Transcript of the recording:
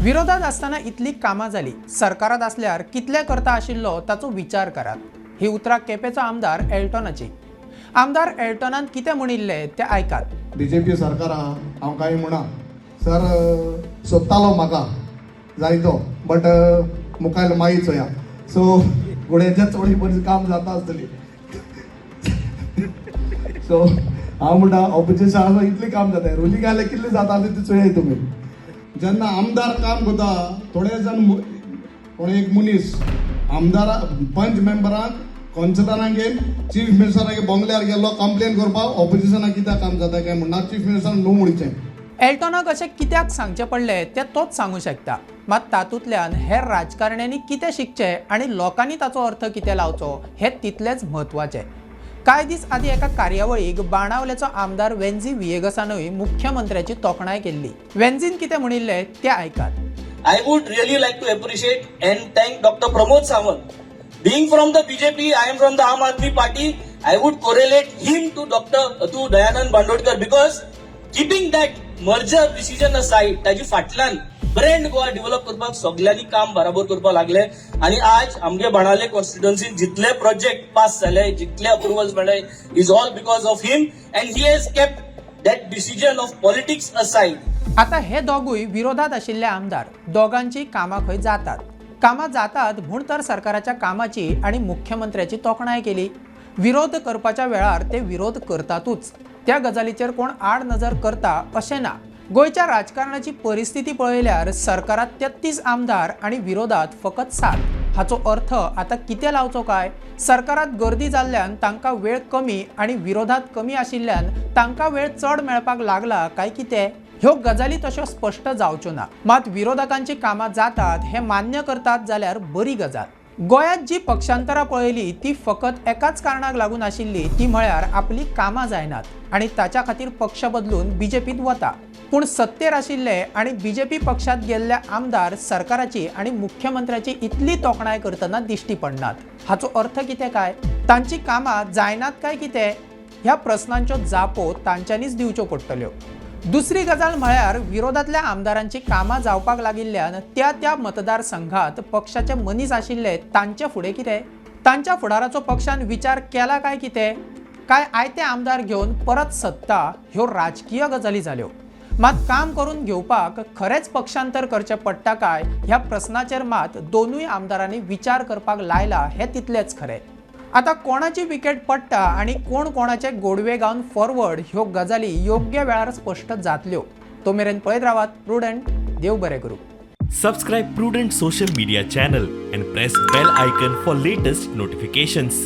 विरोधात आसतना इतली कामां जाली, सरकारात आसल्यार कितले करता आशिल्लो ताचो विचार करात. ही उतरां केपेंचो आमदार एल्टॉनाची. आमदार एल्टॉनान कितें म्हणिल्लें तें आयकात. बीजेपी सरकार आहा, हांव कांय म्हणा सर सोदतालो म्हाका जायतो, बट मुखायल माई चोया, सो गुड्याच्या चोडी बरी काम जाता आसतली. सो हांव म्हणटा, ऑपोजिशन आसा, इतलें काम जाता, रुलिंग आयल्यार कितलें जाता आसलें तें चोयाय तुमी. जेन्ना आमदार काम करता, थोडे जाण कोण एक मनीस आमदारा, पंच मेंबरांक, कौन्सिलरांक, चीफ मिनिस्टराक बंगल्यार गेल्लो कंप्लेन करपाक, ऑपोजिशनाक कित्याक काम जाता काय म्हणना. चीफ मिनिस्टरान न्हू म्हणचें. एल्टॉनाक अशें कित्याक सांगचें पडलें तें तोच सांगू शकता. मात तातूंतल्यान हेर राजकारण्यांनी कितें शिकचें आनी लोकांनी ताचो अर्थ कितें लावचो हें तितलेंच म्हत्वाचें. कांय दीस आदीं एका कार्यावळीक बाणावलेचो आमदार वेन्झी विएगसानूय मुख्यमंत्र्याची तोखणाय केल्ली. वेन्झीन कितें म्हणिल्लें तें आयकात. I would really like to appreciate and thank Dr. Pramod Sawant. Being from the BJP, I am from the Aam Aadmi Party. I would correlate him to Dr. to Dayanand Bandodkar because, keeping that merger decision aside, ताजी फाटल्यान brand Goa develop करपाक सगल्यांनी काम बराबर करपाक लागले आनी आज आमगे बाणावले कॉन्स्टिट्युएन्सीन जितले प्रोजेक्ट पास जाले, जितले अप्रुव्हल्स मेळ्ळे, is all because of him, and he has kept that decision of politics aside. आता हे दोगूय विरोधात आशिल्ले आमदार. दोगांची कामां खंय जातात. कामां जातात म्हूण तर सरकाराच्या कामाची आनी मुख्यमंत्र्याची तोखणाय केली. विरोध करपाच्या वेळार ते विरोध करतातूच. त्या गजालीचेर कोण आड नजर करता अशें ना. गोंयच्या राजकारणाची परिस्थिती पळयल्यार सरकारात 33 आमदार आनी विरोधात फकत 7. हाचो अर्थ आतां कितें लावचो काय? सरकारात गर्दी जाल्ल्यान तांकां वेळ कमी आनी विरोधात कमी आशिल्ल्यान तांकां वेळ चड मेळपाक लागला काय कितें? ह्यो गजाली तश्यो स्पश्ट जावच्यो ना. मात विरोधकांची कामां जातात हें मान्य करतात जाल्यार बरी गजाल. गोंयांत जी पक्षांतरां पळयली ती फकत एकाच कारणाक लागून आशिल्ली, ती म्हळ्यार आपली कामां जायनात आनी ताच्या खातीर पक्ष बदलून बीजेपीत वता. पूण सत्तेर आशिल्ले आनी बीजेपी पक्षात गेल्ले आमदार सरकाराची आनी मुख्यमंत्र्याची इतली तोखणाय करतना दिश्टी पडनात. हाचो अर्थ कितें काय? तांची कामां जायनात काय कितें? ह्या प्रस्नांच्यो जापो तांच्यांनीच दिवच्यो पडटल्यो. दुसरी गजाल म्हळ्यार, विरोधातल्या आमदारांची कामां जावपाक लागिल्ल्यान त्या त्या मतदारसंघात पक्षाचे मनीस आशिल्ले तांचे फुडें कितें? तांच्या फुडाराचो पक्षान विचार केला काय कितें? काय आयते आमदार घेवन परत सत्ता? ह्यो राजकीय गजाली जाल्यो. मात काम करून घेवपाक खरेंच पक्षांतर करचें पडटा काय, ह्या प्रस्नाचेर मात दोनूय आमदारांनी विचार करपाक लायला हें तितलेंच खरें. आता कोणाची विकेट पडटा आनी कोण कोणाचे गोडवे गावन फॉरवर्ड, ह्यो गजाली योग्य वेळार स्पश्ट जातल्यो. तो मेरेन पळयत रावात प्रुडंट. देव बरें करूं. Subscribe Prudent social media channel and press bell icon for latest notifications.